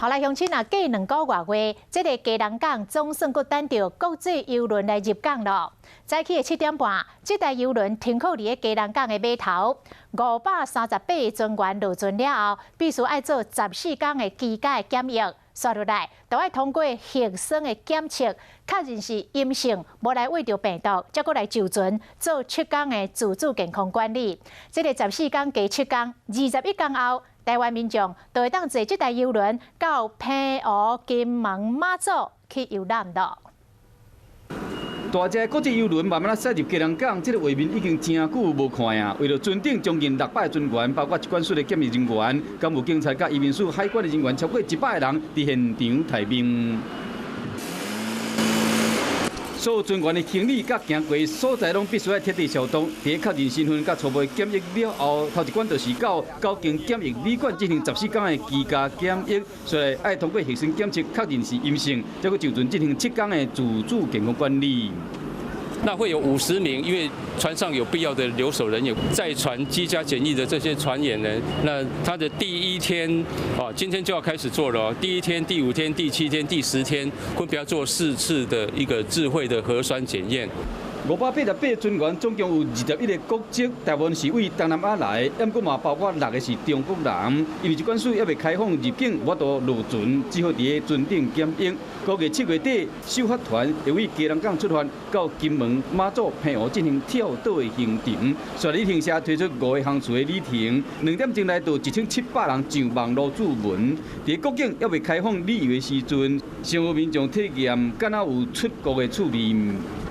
好來，鄉親啊，過2個外月，這个基隆港總算閣等著國際郵輪來入港囉。早起的7點半，這台郵輪停靠佇咧基隆港的碼頭，538個船員落船了後，必須愛做14天的居家檢疫，紲落來都愛通過核酸的檢測，確認是陰性，無來秽著病毒，才閣來上船做7天的自主健康管理。這个14天加七天，21天後，台灣民眾就會當坐這台郵輪到澎湖、金門、馬祖去遊覽囉。大隻國際郵輪慢慢仔駛入基隆港，這个畫面已經誠久無看啊！為著船頂將近600個船員，包括疾管署的檢疫人員、港務警察、佮移民署、海關的人員，超過100個人佇現場待命。所有船員的行李佮行過所在，攏必須愛徹底消毒。佇確認身份佮初步檢疫了後，頭一關就是到九間檢疫旅館進行14天的居家檢疫，所以愛通過核酸檢測確認是陰性，才閣上船進行七天的自主健康管理。那會有50名，因為船上有必要的留守人員，在船居家檢疫的這些船員呢，那他的第一天啊，今天就要開始做了。第一天、第五天、第七天、第10天，分別要做四次的一個智慧的核酸檢驗。588個船員總共有21個國籍，大部分是為東南亞來，毋過嘛包括六個是中國人。因為疾管署猶未開放入境，無法度落船，只好佇咧船頂檢疫。估計7月底，首發團會為基隆港出發，到金門、馬祖、澎湖進行跳島的行程。紲旅行社推出五個航次的旅程，2點鐘來到1700人上網路注文。佇國境猶未開放旅遊的時陣，想有民眾體驗，敢若有出國的趣味。